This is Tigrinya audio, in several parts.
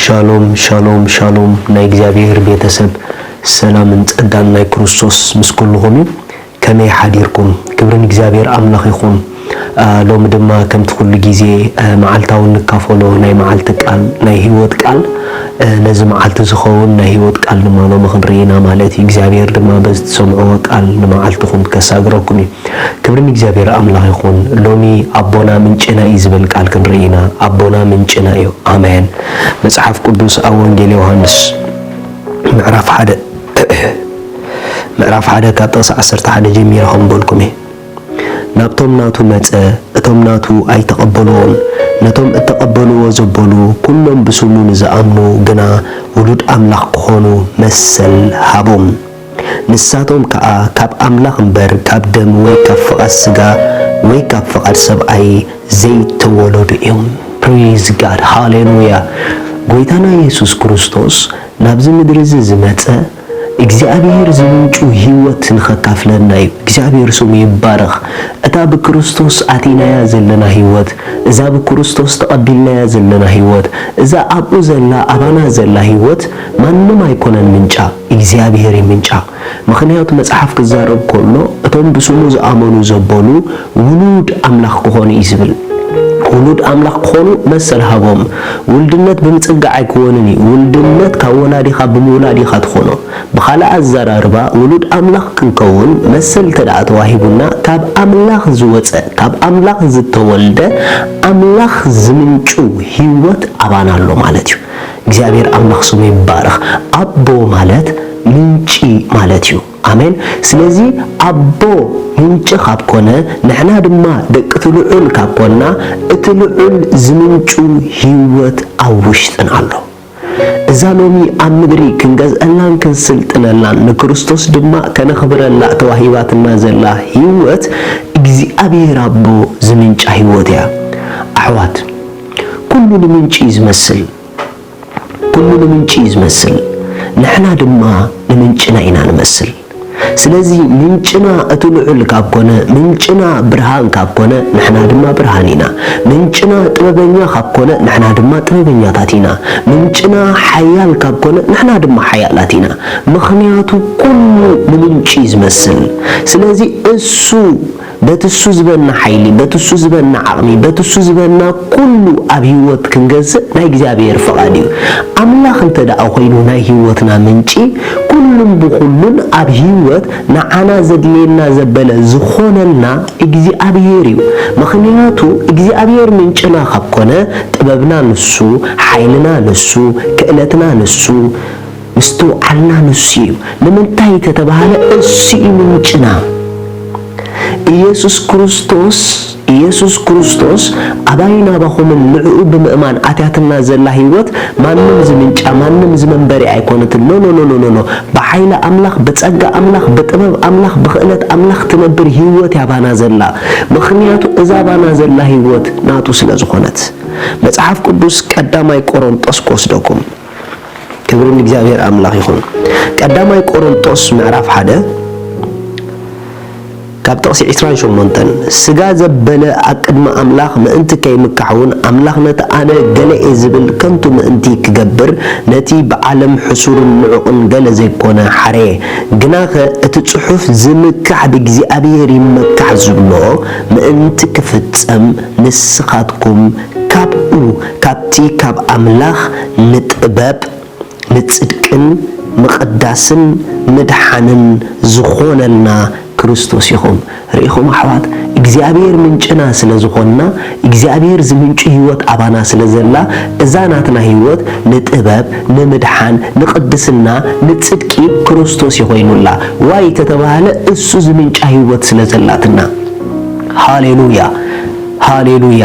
ሻሎም ሻሎም ሻሎም ናይ እግዚኣብሔር ቤተሰብ ሰላምን ጸጋን ናይ ክርስቶስ ምስ ኩልኹም እዩ። ከመይ ሓዲርኩም? ክብሪ ንእግዚኣብሔር ኣምላኽ ይኹን። ሎሚ ድማ ከምቲ ኩሉ ግዜ መዓልታዊ እንካፈሎ ናይ መዓልቲ ቃል ናይ ህይወት ቃል ነዚ መዓልቲ ዝኸውን ናይ ህይወት ቃል ድማ ሎሚ ክንርኢ ኢና ማለት እዩ። እግዚኣብሔር ድማ በዚ ትሰምዕዎ ቃል ንመዓልትኹም ከሳግረኩም እዩ። ክብሪ ንእግዚኣብሔር ኣምላኽ ይኹን። ሎሚ ኣቦና ምንጭና እዩ ዝብል ቃል ክንርኢ ኢና። ኣቦና ምንጭና እዩ። ኣሜን። መጽሓፍ ቅዱስ ኣብ ወንጌል ዮሃንስ ምዕራፍ ሓደ ምዕራፍ ሓደ ካብ ጥቕሲ ዓሰርተ ሓደ ጀሚረ ከም በልኩም እየ። ናብቶም ናቱ መጸ፣ እቶም ናቱ ኣይተቐበልዎን። ነቶም እተቐበልዎ ዘበሉ፣ ኩሎም ብስሙ ንዝኣምኑ ግና ውሉድ ኣምላኽ ክኾኑ መሰል ሃቦም። ንሳቶም ከኣ ካብ ኣምላኽ እምበር ካብ ደም ወይ ካብ ፍቓድ ስጋ ወይ ካብ ፍቓድ ሰብኣይ ዘይተወለዱ እዮም። Praise God፣ ሃሌሉያ። ጎይታና የሱስ ክርስቶስ ናብዚ ምድሪ እዚ ዝመጸ እግዚኣብሔር ዝምንጩ ህይወት ንኸካፍለና እዩ። እግዚኣብሔር ስሙ ይባረኽ። እታ ብክርስቶስ ኣቲናያ ዘለና ህይወት፣ እዛ ብክርስቶስ ተቐቢልናያ ዘለና ህይወት፣ እዛ ኣብኡ ዘላ ኣባና ዘላ ህይወት ማንም ኣይኮነን ምንጫ፣ እግዚኣብሔር እዩ ምንጫ። ምኽንያቱ መጽሓፍ ክዛረብ ከሎ እቶም ብስሙ ዝኣመኑ ዘበሉ ውሉድ ኣምላኽ ክኾኑ እዩ ዝብል። ውሉድ ኣምላኽ ክኾኑ መሰል ሃቦም። ውልድነት ብምጽጋዕ ኣይክወንን እዩ። ውልድነት ካብ ወላዲኻ ብምውላድ ኢኻ ትኾኖ። ብኻልእ ኣዘራርባ ውሉድ ኣምላኽ ክንከውን መሰል እንተ ደኣ ተዋሂቡና ካብ ኣምላኽ ዝወጸ፣ ካብ ኣምላኽ ዝተወልደ ኣምላኽ ዝምንጩ ህይወት ኣባና ኣሎ ማለት እዩ። እግዚኣብሔር ኣምላኽ ስሙ ይባረኽ። ኣቦ ማለት ምንጪ ማለት እዩ። ኣሜን። ስለዚ ኣቦ ምንጪ ካብ ኮነ ንሕና ድማ ደቂ እቲ ልዑል ካብ ኮና እቲ ልዑል ዝምንጩ ህይወት ኣብ ውሽጥና ኣሎ። እዛ ሎሚ ኣብ ምድሪ ክንገዝአላን ክንስልጥነላን ንክርስቶስ ድማ ከነኽብረላ ተዋሂባትና ዘላ ህይወት እግዚኣብሔር ኣቦ ዝምንጫ ህይወት እያ። ኣሕዋት ኩሉ ንምንጪ እዩ ዝመስል። ኩሉ ንምንጪ እዩ ዝመስል፣ ንሕና ድማ ንምንጭና ኢና ንመስል። ስለዚ ምንጭና እቲ ልዑል ካብ ኮነ፣ ምንጭና ብርሃን ካብ ኮነ ንሕና ድማ ብርሃን ኢና። ምንጭና ጥበበኛ ካብ ኮነ ንሕና ድማ ጥበበኛታት ኢና። ምንጭና ሓያል ካብ ኮነ ንሕና ድማ ሓያላት ኢና። ምኽንያቱ ኩሉ ንምንጪ እዩ ዝመስል። ስለዚ እሱ በቲ እሱ ዝበና ሓይሊ፣ በቲ እሱ ዝበና ዓቕሚ፣ በቲ እሱ ዝበና ኩሉ ኣብ ህይወት ክንገዝእ ናይ እግዚኣብሔር ፍቓድ እዩ። ኣምላኽ እንተ ደኣ ኮይኑ ናይ ህይወትና ምንጪ፣ ኩሉን ብኹሉን ኣብ ህይወት ንዓና ዘድልየና ዘበለ ዝኾነልና እግዚኣብሔር እዩ። ምኽንያቱ እግዚኣብሔር ምንጭና ካብ ኮነ ጥበብና ንሱ፣ ሓይልና ንሱ፣ ክእለትና ንሱ፣ ምስትውዓልና ንሱ እዩ። ንምንታይ ተተባህለ እሱ እዩ ምንጭና። ኢየሱስ ክርስቶስ ኢየሱስ ክርስቶስ ኣባይ ናባኹምን ንዕኡ ብምእማን ኣትያትና ዘላ ህይወት ማንም ዝምንጫ ማንም ዝመንበሪ ኣይኮነትን። ኖ ኖ ኖ ኖ ኖ ኖ ብሓይሊ ኣምላኽ ብጸጋ ኣምላኽ ብጥበብ ኣምላኽ ብኽእለት ኣምላኽ ትነብር ህይወት እያ ባና ዘላ። ምኽንያቱ እዛ ባና ዘላ ህይወት ናቱ ስለ ዝኾነት። መጽሓፍ ቅዱስ ቀዳማይ ቆሮንጦስ ክወስደኩም። ክብሪ ንእግዚኣብሔር ኣምላኽ ይኹን። ቀዳማይ ቆሮንጦስ ምዕራፍ ሓደ ካብ ጥቕሲ ዕስራን ሸሞንተን፣ ስጋ ዘበለ ኣብ ቅድሚ ኣምላኽ ምእንቲ ከይምካሕውን ኣምላኽ ነቲ ኣነ ገለ እየ ዝብል ከንቱ ምእንቲ ክገብር ነቲ ብዓለም ሕሱርን ንዑቕን ገለ ዘይኮነ ሓረየ። ግናኸ እቲ ጽሑፍ ዝምካሕ ብእግዚኣብሔር ይመካሕ ዝብሎ ምእንቲ ክፍጸም ንስኻትኩም ካብኡ ካብቲ ካብ ኣምላኽ ንጥበብ ንጽድቅን ምቕዳስን ምድሓንን ዝኾነልና ክርስቶስ ኢኹም። ርኢኹም ኣሕዋት፣ እግዚኣብሔር ምንጭና ስለ ዝኾንና፣ እግዚኣብሔር ዝምንጩ ህይወት ኣባና ስለ ዘላ፣ እዛ ናትና ህይወት ንጥበብ፣ ንምድሓን፣ ንቕድስና፣ ንጽድቂ ክርስቶስ እዩ ኮይኑላ። ዋይ ተተባህለ እሱ ዝምንጫ ህይወት ስለ ዘላትና። ሃሌሉያ ሃሌሉያ።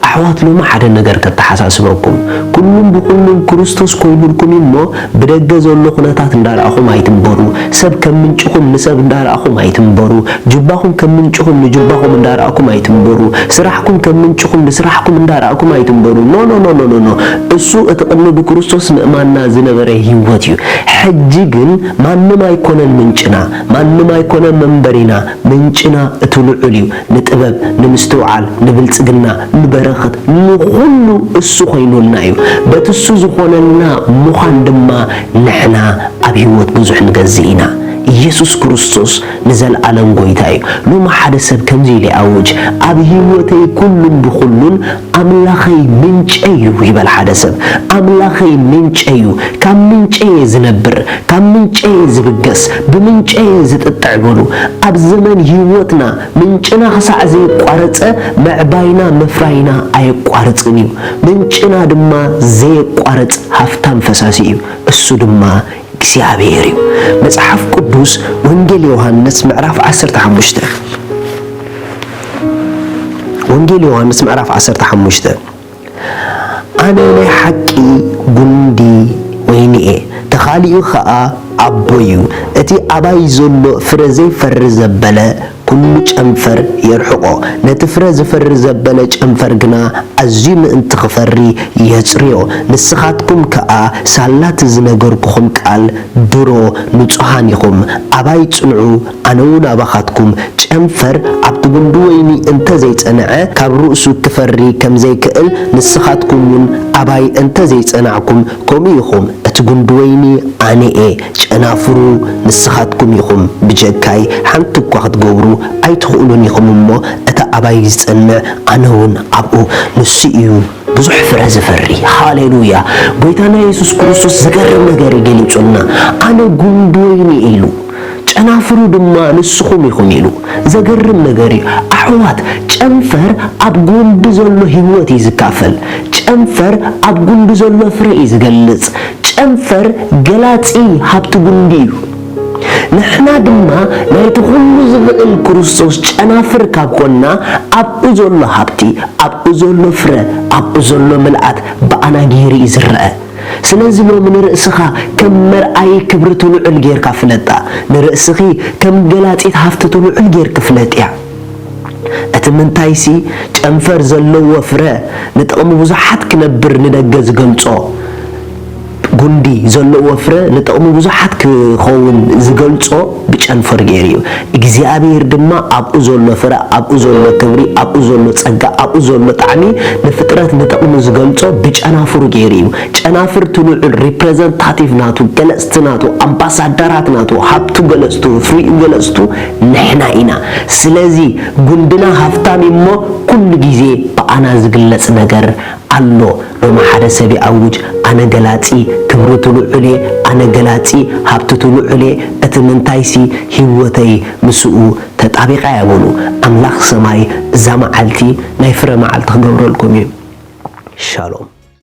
ኣሕዋት ሎሚ ሓደ ነገር ከተሓሳስበኩም። ኩሉን ብኩሉን ክርስቶስ ኮይኑልኩም እዩ እሞ ብደገ ዘሎ ኩነታት እንዳረኣኹም ኣይትንበሩ። ሰብ ከም ምንጭኹም ንሰብ እንዳረኣኹም ኣይትንበሩ። ጁባኹም ከም ምንጭኹም ንጁባኹም እንዳረኣኹም ኣይትንበሩ። ስራሕኩም ከም ምንጭኹም ንስራሕኩም እንዳረኣኹም ኣይትንበሩ። ኖ ኖ ኖ ኖ ኖ። እሱ እቲ ቅድሚ ብክርስቶስ ምእማንና ዝነበረ ህይወት እዩ። ሕጂ ግን ማንም ኣይኮነን ምንጭና። ማንም ኣይኮነን መንበሪና። ምንጭና እቲ ልዑል እዩ። ንጥበብ፣ ንምስትውዓል፣ ንብልጽግና፣ ንበረ ንኹሉ እሱ ኮይኑልና እዩ። በቲ እሱ ዝኾነልና ምዃን ድማ ንሕና ኣብ ህይወት ብዙሕ ንገዝእ ኢና። ኢየሱስ ክርስቶስ ንዘለኣለም ጎይታ እዩ። ሎሚ ሓደ ሰብ ከምዚ ኢሉ ይኣውጅ፣ "ኣብ ህይወተይ ኩሉን ብኹሉን ኣምላኸይ ምንጨይ እዩ" ይበል ሓደ ሰብ። "ኣምላኸይ ምንጨይ እዩ፣ ካብ ምንጨይ እየ ዝነብር፣ ካብ ምንጨይ እየ ዝብገስ፣ ብምንጨይ እየ ዝጥጥዕ" በሉ። ኣብ ዘመን ህይወትና ምንጭና ክሳዕ ዘየቋረጸ ምዕባይና ምፍራይና ኣየቋርጽን እዩ። ምንጭና ድማ ዘየቋርጽ ሃፍታም ፈሳሲ እዩ። እሱ ድማ እግዚኣብሔር እዩ። መጽሓፍ ቅዱስ ወንጌል ዮሃንስ ምዕራፍ ዓሰርተ ሓሙሽተ፣ ወንጌል ዮሃንስ ምዕራፍ ዓሰርተ ሓሙሽተ፣ "ኣነ ናይ ሓቂ ጉንዲ ወይኒ እየ፣ ተኻሊኡ ኸኣ ኣቦይ እዩ። እቲ ኣባይ ዘሎ ፍረ ዘይፈሪ ዘበለ ኩሉ ጨንፈር የርሕቖ፣ ነቲ ፍረ ዝፈሪ ዘበለ ጨንፈር ግና ኣዝዩ ምእንቲ ክፈሪ የጽርዮ። ንስኻትኩም ከኣ ሳላ እቲ ዝነገርኩኹም ቃል ድሮ ንጹሃን ኢኹም። ኣባይ ጽንዑ፣ ኣነ እውን ኣባኻትኩም። ጨንፈር ኣብቲ ጉንዲ ወይኒ እንተ ዘይጸንዐ፣ ካብ ርእሱ ክፈሪ ከም ዘይክእል፣ ንስኻትኩም እውን ኣባይ እንተ ዘይጸናዕኩም፣ ከምኡ ኢኹም። እቲ ጉንዲ ወይኒ ኣነ እየ፣ ጨናፍሩ ንስኻትኩም ኢኹም። ብጀካይ ሓንቲ እኳ ክትገብሩ ኣይትኽእሉን ኢኹም እሞ፣ እቲ ኣባይ ዝጸንዕ ኣነ እውን ኣብኡ፣ ንሱ እዩ ብዙሕ ፍረ ዝፈሪ። ሃሌሉያ! ጎይታና የሱስ ክርስቶስ ዝገርም ነገር እዩ ገሊጹልና። "ኣነ ጉንዲ ወይኒ" ኢሉ፣ "ጨናፍሩ ድማ ንስኹም ኢኹም" ኢሉ። ዘገርም ነገር እዩ። ኣሕዋት፣ ጨንፈር ኣብ ጉንዲ ዘሎ ህይወት እዩ ዝካፈል። ጨንፈር ኣብ ጉንዲ ዘሎ ፍረ እዩ ዝገልጽ። ጨንፈር ገላጺ ሃብቲ ጉንዲ እዩ። ንሕና ድማ ናይቲ ኩሉ ዝኽእል ክርስቶስ ጨናፍር ካብ ኮንና፣ ኣብኡ ዘሎ ሃብቲ፣ ኣብኡ ዘሎ ፍረ፣ ኣብኡ ዘሎ ምልኣት ብኣና ገይሩ እዩ ዝረአ። ስለዚ ሎሚ ንርእስኻ ከም መርኣዪ ክብሪ እቲ ልዑል ጌርካ ፍለጣ። ንርእስኺ ከም ገላጺት ሃብቲ እቲ ልዑል ጌርኪ ፍለጥያ። እቲ ምንታይሲ፣ ጨንፈር ዘለዎ ፍረ ንጥቕሚ ብዙሓት ክነብር ንደገ ዝገልጾ፣ ጉንዲ ዘለዎ ፍረ ንጥቕሚ ብዙሓት ክኸውን ዝገልጾ ብጨንፈር ገይሩ እዩ። እግዚኣብሔር ድማ ኣብኡ ዘሎ ፍረ፣ ኣብኡ ዘሎ ክብሪ፣ ኣብኡ ዘሎ ጸጋ፣ ኣብኡ ዘሎ ጣዕሚ ንፍጥረት ንጥቕሚ ዝገልጾ ብጨናፍሩ ገይሩ እዩ። ጨናፍር እቲ ልዑል ሪፕሬዘንታቲቭ ናቱ፣ ገለጽቲ ናቱ፣ ኣምባሳደራት ናቱ፣ ሃብቱ ገለጽቱ፣ ፍሪኡ ገለጽቱ ንሕና ኢና። ስለዚ ጉንድና ሃብታም እዩ እሞ ኩሉ ግዜ ብኣና ዝግለጽ ነገር ኣሎ። ሎሚ ሓደ ሰብ ይኣውጅ፣ "ኣነ ገላጺ ክብሪ እቲ ልዑል እየ፣ ኣነ ገላጺ ሃብቲ እቲ ልዑል እየ፣ እቲ ምንታይሲ ህይወተይ ምስኡ ተጣቢቓ እያ" በሉ። ኣምላኽ ሰማይ እዛ መዓልቲ ናይ ፍረ መዓልቲ ክገብረልኩም እዩ። ሻሎም።